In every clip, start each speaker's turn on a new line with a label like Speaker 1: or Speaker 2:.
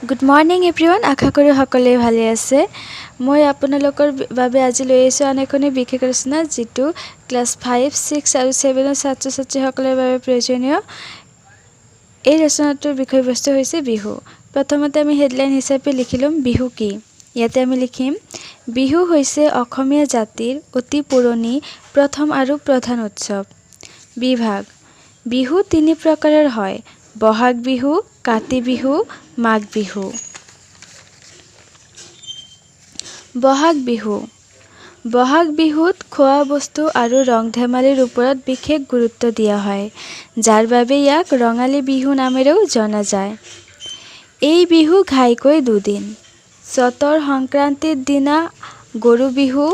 Speaker 1: Good morning everyone, আশা কৰোঁ সকলোৱে ভালে আছে। মই আপোনালোকৰ বাবে আজি লৈ আহিছোঁ আন এখনি বিশেষ ৰচনা, যিটো ক্লাছ 5, 6 আৰু 7ৰ ছাত্ৰ ছাত্ৰীসকলৰ বাবে প্ৰয়োজনীয়। এই ৰচনাটোৰ বিষয়বস্তু হৈছে বিহু। প্ৰথমতে আমি হেডলাইন হিচাপে লিখি ল'ম, বিহু কি? ইয়াতে আমি লিখিম, বিহু হৈছে অসমীয়া জাতিৰ অতি পুৰণি, প্ৰথম আৰু প্ৰধান উৎসৱ। বিভাগ: বিহু তিনি প্ৰকাৰৰ হয়, বহাগ বিহু, কাতি বিহু, মাঘ বিহু। বহাগ বিহু। বহাগ বিহুত খোৱা বস্তু আৰু ৰং ধেমালিৰ ওপৰত বিশেষ গুৰুত্ব দিয়া হয়, যাৰ বাবে ইয়াক ৰঙালী বিহু নামেৰেও জনা যায়। এই বিহু ঘাইকৈ দুদিন। চ'তৰ সংক্ৰান্তিৰ দিনা গৰু বিহু।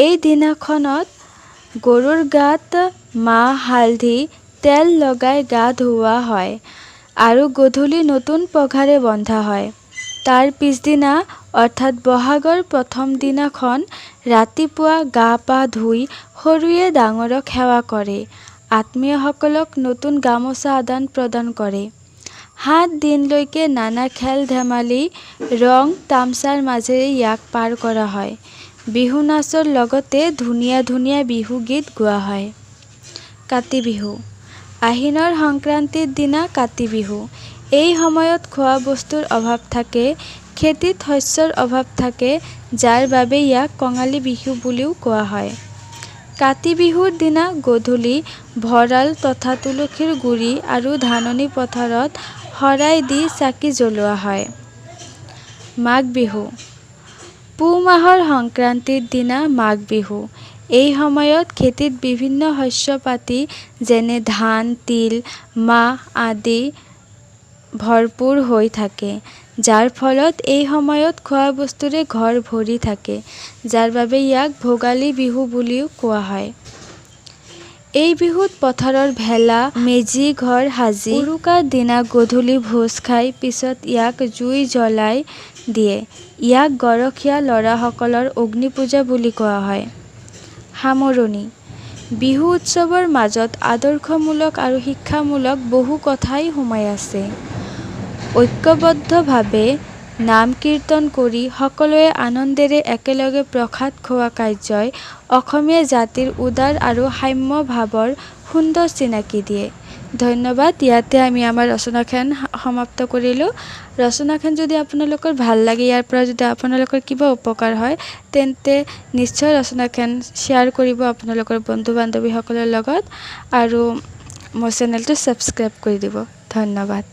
Speaker 1: এই দিনাখনত গৰুৰ গাত মাহ, হালধি, তেল লগাই গা ধুওৱা হয় আৰু গধূলি নতুন পঘাৰে বন্ধা হয়। তাৰ পিছদিনা অৰ্থাৎ বহাগৰ প্ৰথম দিনাখন ৰাতিপুৱা গা পা ধুই সৰুৱে ডাঙৰক সেৱা কৰে, আত্মীয়সকলক নতুন গামোচা আদান প্ৰদান কৰে। 7 দিনলৈকে নানা খেল ধেমালি, ৰং তামচাৰ মাজেৰে ইয়াক পাৰ কৰা হয়। বিহু নাচৰ লগতে ধুনীয়া ধুনীয়া বিহু গীত গোৱা হয়। কাতি বিহু। আহিনৰ সংক্ৰান্তিৰ দিনা কাতি বিহু। এই সময়ত খোৱা বস্তুৰ অভাৱ থাকে, খেতিত শস্যৰ অভাৱ থাকে, যাৰ বাবে ইয়াক কঙালী বিহু বুলিও কোৱা হয়। কাতি বিহুৰ দিনা গধূলি ভঁৰাল তথা তুলসীৰ গুৰি আৰু ধাননি পথাৰত শৰাই দি চাকি জ্বলোৱা হয়। মাঘ বিহু। পুহ মাহৰ সংক্ৰান্তিৰ দিনা মাঘ বিহু। এই সময়ত খেতিত বিভিন্ন শস্য পাতি, যেনে ধান, তিল, মাহ আদি ভৰপূৰ হৈ থাকে, যাৰ ফলত এই সময়ত খোৱা বস্তুৰে ঘৰ ভৰি থাকে, যাৰ বাবে ইয়াক ভোগালী বিহু বুলিও কোৱা হয়। এই বিহুত পথাৰৰ ভেলা মেজি ঘৰ সাজি উৰুকাৰ দিনা গধূলি ভোজ খাই পিছত ইয়াক জুই জ্বলাই দিয়ে। ইয়াক গৰখীয়া ল'ৰাসকলৰ অগ্নিপূজা বুলি কোৱা হয়। সামৰণি। বিহু উৎসৱৰ মাজত আদৰ্শমূলক আৰু শিক্ষামূলক বহু কথাই সোমাই আছে। ঐক্যবদ্ধভাৱে নাম কীৰ্তন কৰি সকলোৱে আনন্দেৰে একেলগে প্ৰসাদ খোৱা কাৰ্যই অসমীয়া জাতিৰ উদাৰ আৰু সাম্য ভাৱৰ সুন্দৰ চিনাকি দিয়ে। ধন্যবাদ। ইয়াতে আমি আমাৰ ৰচনাখন সমাপ্ত কৰিলোঁ। ৰচনাখন যদি আপোনালোকৰ ভাল লাগে, ইয়াৰ পৰা যদি আপোনালোকৰ কিবা উপকাৰ হয়, তেন্তে নিশ্চয় ৰচনাখন শ্বেয়াৰ কৰিব আপোনালোকৰ বন্ধু বান্ধৱীসকলৰ লগত আৰু মোৰ চেনেলটো ছাবস্ক্ৰাইব কৰি দিব। ধন্যবাদ।